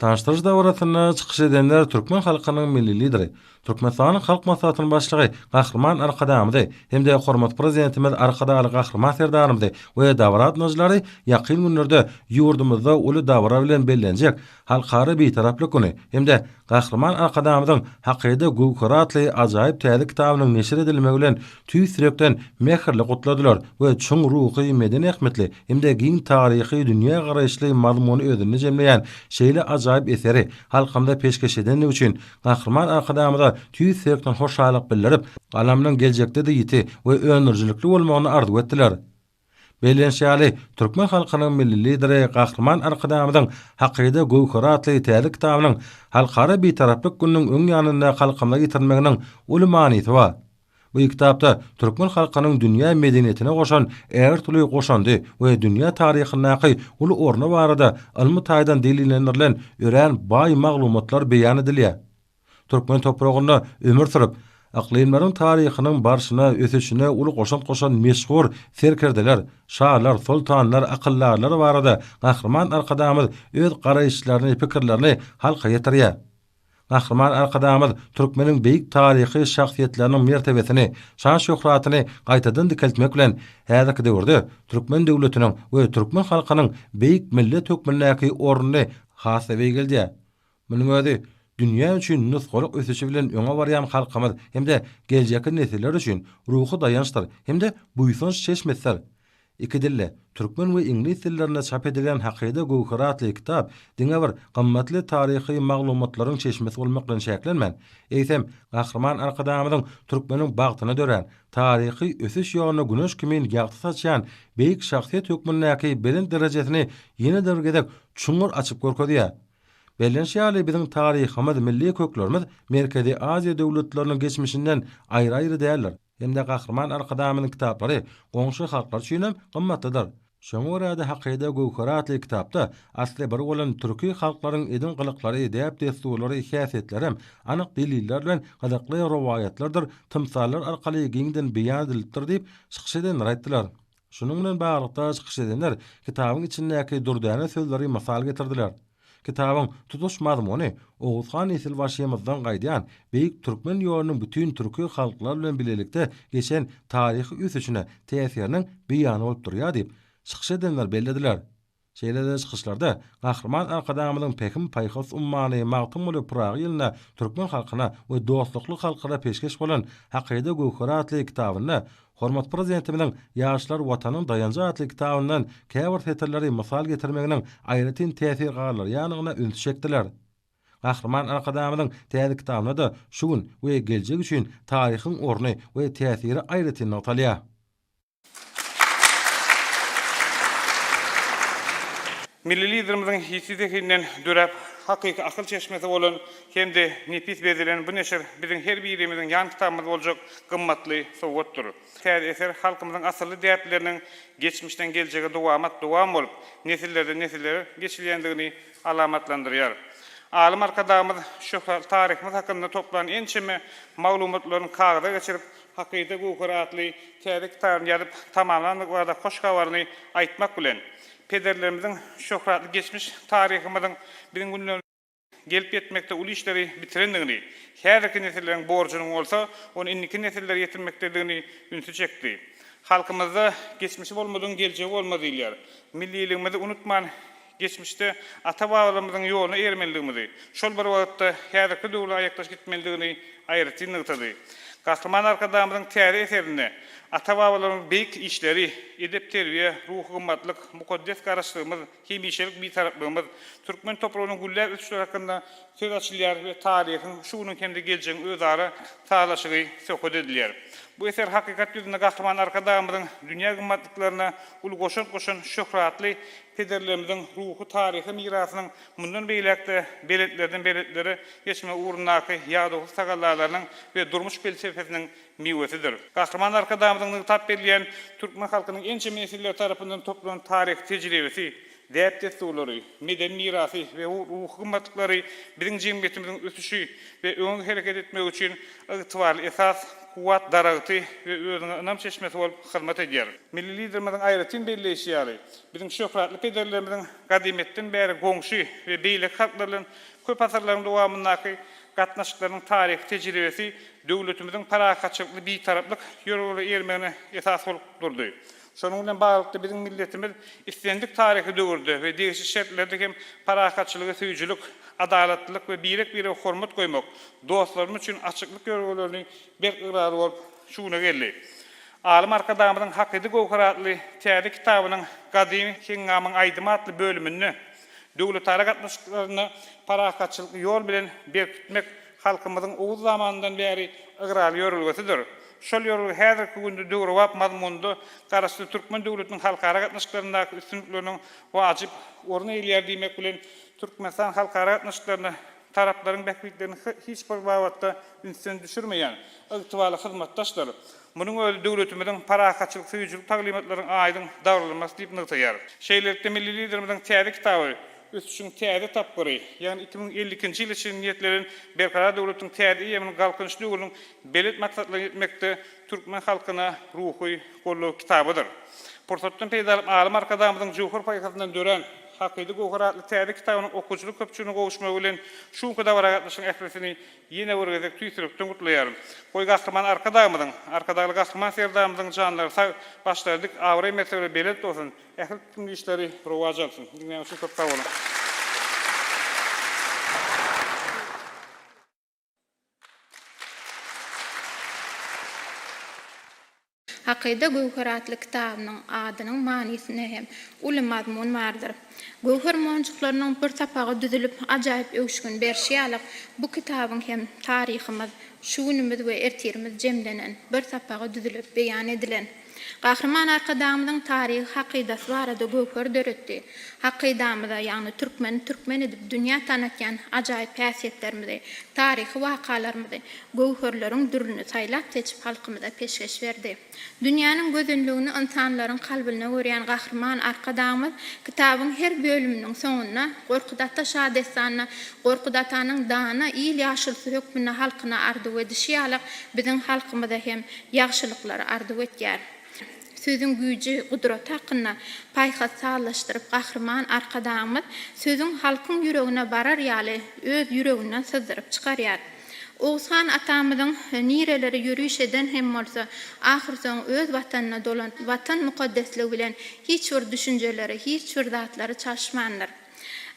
Tanyşdyryş dabarasynda çykyş edenler türkmen halkynyň Milli Lideri, Türkmenistanyň Halk Maslahatynyň Başlygy Gahryman Arkadagymyzy hem-de hormatly Prezidentimiz Arkadagly Gahryman Serdarymyzy we dabara gatnaşyjylary ýakyn günlerde ýurdumyzda uly dabara bilen bellenjek Halkara Bitaraplyk güni hem-de Gahryman Arkadagymyzyň Hakyda göwheri atly ajaýyp täze kitabynyň neşir edilmegi bilen tüýs ýürekden mähirli gutladylar we çuň ruhy, medeni ähmiýetli hem-de giň taryhy dünýägaraýyşly mazmuny özünde jemleýän şeýle ajaýyp eseri halkymyza peşgeş edendigi üçin Gahryman Arkadagymyza tüýs ýürekden hoşallyk bildirip, galamynyň geljekde-de ýiti we öndürijilikli bolmagyny arzuw etdiler. Bellenişi ýaly, türkmen halkynyň Milli Lideri Gahryman Arkadagymyzyň Hakyda göwheri atly täze kitabynyň Halkara Bitaraplyk gününiň öň ýanynda halkymyza ýetirilmeginiň uly manysy bar. Bu kitapda türkmen halkynyň dünýä medeniýetine goşan ägirt uly goşandy we dünýä taryhyndaky uly orny barada ylmy taýdan delillendirilen örän baý maglumatlar beýan edilýär. Türkmen topragynda ömür sürüp, yklymlaryň taryhynyň barşyna, ösüşine uly goşant goşan meşhur serkerdeler, şalar, soltanlar, akyldarlar barada Gahryman Arkadagymyz öz garaýyşlaryny, pikirlerini halka ýetirýär. Gahryman Arkadagymyz türkmeniň beýik taryhy şahsyýetleriniň mertebesini, şan-şöhratyny gaýtadan dikeltmek bilen, häzirki döwürde türkmen döwletiniň we türkmen halkynyň beýik millet hökmündäki ornuny has-da beýgeldýär. Munuň özi dünýä üçin nusgalyk ösüşi bilen öňe barýan halkymyz hem-de geljekki nesiller üçin ruhy daýançdyr hem-de buýsanç çeşmesidir. Iki dilde, türkmen we iňlis dillerinde çap edilen Hakyda göwheri atly kitap diňe bir gymmatly taryhy maglumatlaryň çeşmesi bolmak bilen çäklenmän, eýsem, Gahryman Arkadagymyzyň türkmeniň bagtyna dörän, taryhy ösüş ýoluna güneş kimin ýagty saçýan beýik şahsyýet hökmündäki belent derejesini ýene-de bir gezek çuňňur açyp görkezýär. Bellenişi ýaly, biziň taryhymyz, milli köklerimiz Merkezi Aziýa döwletleriniň geçmişinden aýry-aýry däldir hem-de Gahryman Arkadagymyzyň kitaplary goňşy halklar üçin hem gymmatlydyr. Şoňa görä-de Hakyda göwheri atly kitapda asly bir bolan türki halklaryň edim-gylyklary, däp-dessurlary, häsiýetlerem anyk deliller bilen gyzykly rowaýatlardyr tymsallar arkaly giňden beýan edilipdir diýip, çykyş edenler aýtdylar. Şunuň bilen baglylykda çykyş edenler kitabyň içindäki dürdäne sözleri mysal getirdiler. Kitabyň tutuş mazmuny Oguz han nesilbaşymyzdan gaýdýan beýik türkmen ýolunyň bütin türki halklar bilen bilelikde geçen taryhy ösüşine täsiriniň beýany bolup durýar diýip, çykyş edenler bellediler. Şeýle-de çykyşlarda Gahryman Arkadagymyzyň Pähim-paýhas ummany Magtymguly Pyragy ýylynda türkmen halkyna we dostlukly halklara peşgeş bolan Hakyda göwheri atly kitabynda hormatly Prezidentimiziň Ýaşlar Watanyň daýanjy atly kitabyndan käbir setirleri mysal getirmeginiň aýratyn täsir galdyrýandygyna ünsi çekdiler. Gahryman Arkadagymyzyň täze kitabynda-da şu gün we geljek üçin taryhyň orny we täsiri aýratyn nygtalýar. Milli Liderimiziň ýiti zehininden döräp, hakyky akyl çeşmesi bolan hem-de nepis bezelen bu neşir biziň her birimiziň ýan kitabymyz boljak gymmatly sowgatdyr. Täze eser halkymyzyň asylly däpleriniň geçmişden geljege dowamat dowam bolup, nesillerden nesillere geçilýändigini alamatlandyrýar. Alym Arkadagymyz şöhratly taryhymyz hakynda toplan ençeme maglumatlaryny kagyza geçirip, Hakyda göwher atly täze kitabyny ýazyp tamamlandygy barada hoş habaryny aýtmak bilen, pederlerimiziň şöhratly geçmiş taryhymyzyň biziň günlerimize gelip ýetmekde uly işleri bitirendigini, häzirki nesilleriň borjunyň bolsa ony indiki nesillere ýetirmekdedigini ünsi çekdi. Halkymyzda Geçmişi bolmadygyň geljegi bolmaz diýilýär. Milliligimizi unutman, geçmişde ata-babalarymyzyň ýoluna eýermelidigimizi, şol bir wagtda häzirki döwre aýakdaş gitmelidigini aýratyn nygtady. Gahryman Arkadagymyzyň täze eserinde ata-babalarymyzyň beýik işleri, edep-terbiýe, ruhy gymmatlyk, mukaddes Garaşsyzlygymyz, hemişelik Bitaraplygymyz, türkmen topragynyň gülläp ösüşleri hakynda söz açylýar we taryhyň, şu günüň hem-de geljegiň özara sazlaşygy söhbet edilýär. Bu eser hakykat ýüzünde Gahryman Arkadagymyzyň dünýä gymmatlyklaryna uly goşant goşan şöhratly pederlerimiziň ruhy-taryhy mirasynyň mundan beýläk-de belentlerden belentlere geçmegi ugrundaky ýadawsyz tagallalarynyň we durmuş pelsepesiniň miwesidir. Gahryman Arkadagymyzyň nygtap belleýän türkmen halkynyň ençeme nesilleri tarapyndan toplanan taryhy tejribesi. Däp-dessurlary, medeni mirasy we ruhy gymmatlyklary biziň jemgyýetimiziň ösüşi we öňe hereket etmegi üçin ygtybarly esas, kuwwat daragty we özüňe ynam çeşmesi bolup hyzmat edýär. Milli Liderimiziň aýratyn belleýşi ýaly, biziň şöhratly pederlerimiziň gadymyýetden bäri goňşy we beýleki halklar bilen köp asyrlaryň dowamyndaky gatnaşyklarynyň taryhy tejribesi döwletimiziň parahatçylykly Bitaraplyk ýörelgelerine eýermegine esas bolup durdy. Şonuň bilen baglylykda, biziň milletimiz islendik taryhy döwürde we degişli şertlerde hem parahatçylygy söýüjilik, adalatlylyk we birek-birege hormat goýmak, dostlarymyz üçin açyklyk ýörelgelerini berk ygrarly bolup şu güne geldi. Alym Arkadagymyzyň Hakyda göwher atly täze kitabynyň Gadymy heňňamyň aýdymy atly bölüminde döwletara gatnaşyklaryny parahatçylykly ýol bilen berkitmek halkymyzyň Oguz zamanyndan bäri ygrarly ýörelgesidir. Şol ýörelge häzirki günde döwrebap mazmunda Garaşsyz türkmen döwletiniň halkara gatnaşyklaryndaky üstünlikleriniň wajyp orun eýeleýär diýmek bilen, Türkmenistan halkara gatnaşyklarynda taraplaryň bähbitlerini hiç bir babatda ünsden düşürmeýän ygtybarly hyzmatdaşdyr. Munuň özi döwletimiziň parahatçylyk söýüjilik taglymatlarynyň aýdyň dabaralanmasy diýip nygtaýar. Şeýlelikde, milli Liderimiziň täze kitaby ösüşiň täze tapgyry, ýagny 2052-nji ýyla çenli niýetlenen Berkarar döwletiň täze eýýamynyň Galkynyş döwrüniň belent maksatlaryna ýetmekde türkmen halkyna ruhy goldaw kitabydyr. Pursatdan peýdalanyp, alym Arkadagymyzyň jöwher paýhasyndan dörän Hakyda göwher atly täze kitabynyň okyjylyk köpçüligine gowuşmagy bilen şu günki dabara gatnaşan ählisini ýene bir gezek tüýs ýürekden gutlaýaryn. Goý, Gahryman Arkadagymyzyň, Arkadagly Gahryman Serdarymyzyň janlary sag, başlary dik, abraý-mertebeleri belent bolsun! Ähli tutumly işleri rowaç alsyn. Diňleýän üçin köp sag boluň. Hakyda göwher atly kitabynyň adynyň manysynda hem uly mazmun bardyr. Göwher monjuklarynyň bir sapaga düzülip ajaýyp öwüşgin berşi ýaly, bu kitabyň hem taryhymyz, şu günümiz we ertirimiz jemlenen, bir sapaga düzülip beýan edilen. Gahryman Arkadagymyzyň taryhy hakydasy barada göwher döretdi. Hakydamyza, ýagny türkmeni türkmen edip dünýä tanatýan ajaýyp häsiýetlerimizi, taryhy wakalarymyzy, göwherleriň dürüni saýlap-seçip halkymyza peşgeş berdi. Dünýäniň gözelligini ynsanlaryň kalbynda görýän Gahryman Arkadagymyz kitabyň her bölüminiň soňunda Gorkut ata şadessanyna Gorkut atanyň dana il ýaşulusy hökmünde halkyna arzuw edişi ýaly biziň halkymyza hem ýagşylyklary arzuw etýär. Sözüň güýji, gudraty hakynda paýhas sazlaşdyryp Gahryman Arkadagymyz sözüň halkyň ýüregine barar ýaly öz ýüreginden syzdyryp çykarýar. Oguzhan atamyzyň nirelere ýöriş eden hem bolsa, ahyrsoňy öz Watanyna dolanyp, Watan mukaddesligi bilen hiç bir düşünjeleri, hiç bir zatlary çalyşmandyr.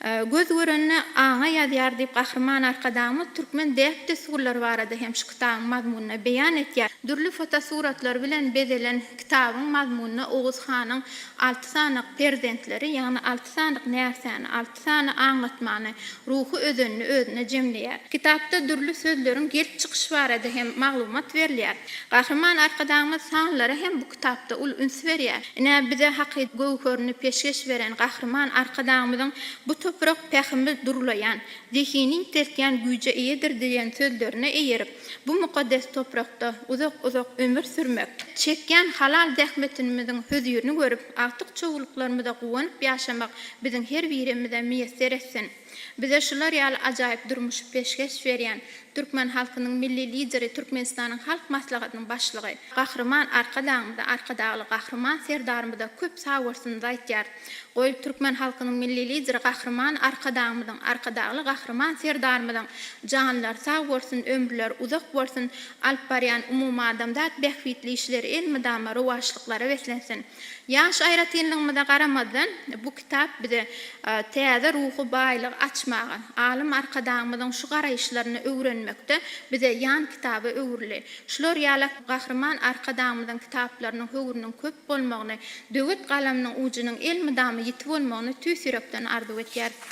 Göz görenini aňa ýazýar diýip, Gahryman Arkadagymyz türkmen däp-dessurlary barada hem şu kitabyň mazmunynda beýan etýär. Dürli fotosuratlar bilen bezelen kitabyň mazmunynda Oguz hanyň alty sany perzentleri, ýagny alty sany närsäni, alty sany aňlatmany, ruhy özenini özünde jemleýär. Kitapda dürli sözleriň gelip çykyşy barada hem maglumat berilýär. Gahryman Arkadagymyz sanlara hem bu kitapda uly üns berýär. Ine, bize hakyt göwherini peşgeş beren Gahryman Arkadagymyzyň Bu toprak pähimi durlaýan, zehini ýiteltýän güýje eýedir diýen sözlerine eýerip, bu mukaddes toprakda uzak-uzak ömür sürmek, çekýän halal zähmetinimiziň hözirini görüp, agtyk-çowluklarymyza guwanyp ýaşamak biziň her birimize miýesser etsin! Bize şular ýaly ajaýyp durmuşy peşgeş berýän türkmen halkynyň Milli Lideri, Türkmenistanyň Halk Maslahatynyň Başlygy Gahryman Arkadagymyza, Arkadagly Gahryman Serdarymyza köp sagbolsunymyzy aýtýarys. Goý, türkmen halkynyň Milli Lideri Gahryman Arkadagymyzyň, Arkadagly Gahryman Serdarymyzyň janlary sag bolsun, ömürleri uzak bolsun, alyp barýan umumadamzat bähbitli işleri elmydama rowaçlyklara beslensin! Ýaş aýratynlygymyza garamazdan, bu kitap bize täze ruhy baýlygy açmaga, alym Arkadagymyzyň şu garaýyşlaryny öwrenmekde bize ýan kitaba öwrüldi. Şular ýaly Gahryman Arkadagymyzyň kitaplarynyň höwrüniň köp bolmagyny, döwet galamynyň ujunyň elmydama ýiti bolmagyny tüýs ýürekden arzuw etýäris.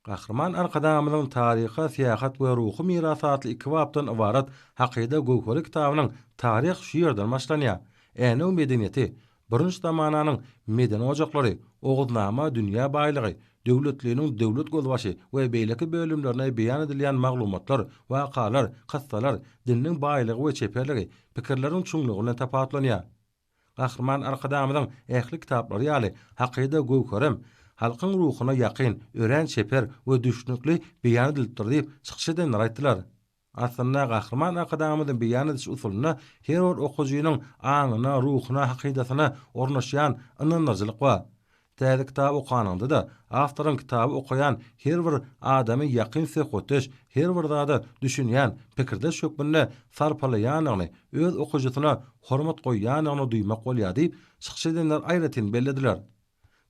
Gahryman Arkadagymyzyň Taryha syýahat we ruhy miras atly iki bapdan ybarat Hakyda göwheri kitabynyň taryh şu ýerden başlanýar. Änew medeniýeti. Bürünç zamananyň medeni ojaklary, Oguznama dünýä baýlygy, Döwletliniň döwlet gözbaşy we beýleki bölümlerinde beýan edilýän maglumatlar, wakalar, kyssalar diliniň baýlygy we çeperligi, pikirleriň çuňlugy bilen tapawutlanýar. Gahryman Arkadagymyzyň ähli kitaplary ýaly, Hakyda göwherem halkyň ruhuna ýakyn, örän çeper we düşnükli beýan edilipdir diýip, çykyş edenler aýtdylar. Aslynda, Gahryman Arkadagymyzyň beýan ediş usulynda her bir okyjynyň aňyna, ruhuna, hakydasyna ornaşýan ynandyryjylyk bar. Täze kitaby okanyňda-da, awtoryň kitaby okaýan her bir adamy ýakyn söhbetdeş, her bir zada düşünýän, pikirdeş hökmünde sarpalaýandygyny, öz okyjysyna hormat goýýandygyny duýmak bolýar diýip, çykyş edenler aýratyn bellediler.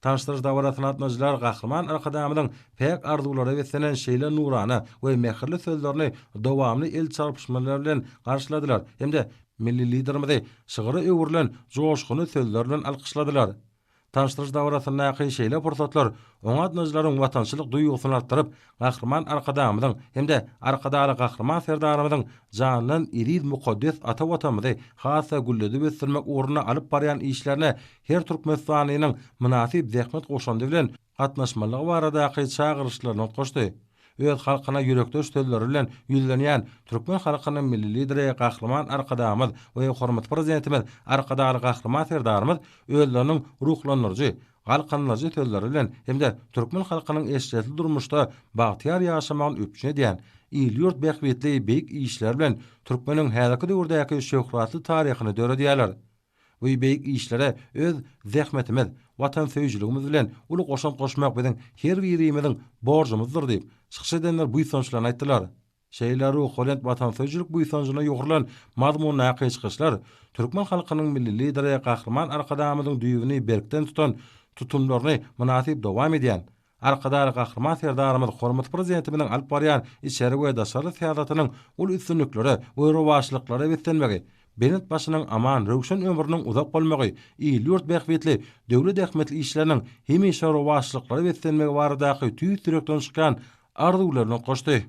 Tanyşdyryş dabarasyna gatnaşyjylar Gahryman Arkadagymyzyň päk arzuwlara beslenen şeýle nurana we mähirli sözlerini dowamly el çarpyşmalar bilen garşyladylar hem-de Milli Liderimizi şygyra öwrülen joşgunly sözler bilen alkyşladylar. Tanyşdyryş dabarasyndaky şeýle pursatlar oňa gatnaşyjylaryň watançylyk duýgusyny artdyryp, Gahryman Arkadagymyzyň hem-de Arkadagly Gahryman Serdarymyzyň jandan eziz mukaddes ata Watanymyzy has-da gülledip ösdürmek ugrunda alyp barýan işlerine her türkmenistanlynyň mynasyp zähmet goşandy bilen gatnaşmalygy baradaky çagyryşlaryny goşdy. Öz halkyna ýürekdeş sözleri bilen ýüzlenýän türkmen halkynyň Milli Lideri Gahryman Arkadagymyz we hormatly Prezidentimiz Arkadagly Gahryman Serdarymyz özleriniň ruhlandyryjy, galkyndyryjy sözleri bilen hem-de türkmen halkynyň eşretli durmuşda bagtyýar ýaşamagyny üpjün edýän, il-ýurt bähbitli beýik işleri bilen türkmeniň häzirki döwürdäki şöhratly taryhyny döredýärler. Bu beýik işlere öz zähmetimiz, watansöýüjiligimiz bilen uly goşant goşmak biziň her birimiziň borjumyzdyr diýip, çykyş edenler buýsançlaryny aýtdylar. Şeýle ruhubelent watansöýüjilik buýsanjyna ýugrulan mazmundaky çykyşlar türkmen halkynyň Milli Lideri Gahryman Arkadagymyzyň düýbüni berkden tutan tutumlaryny mynasyp dowam edýän Arkadagly Gahryman Serdarymyz hormatly Prezidentimiziň alyp barýan içeri we daşary syýasatynyň uly üstünliklere we rowaçlyklara beslenmegi, belent başynyň aman, röwşen ömrüniň uzak bolmagy, il-ýurt bähbitli, döwlet ähmiýetli işleriniň hemişe rowaçlyklara beslenmegi baradaky tüýs ýürekden çykýan arzuwlaryny goşdy.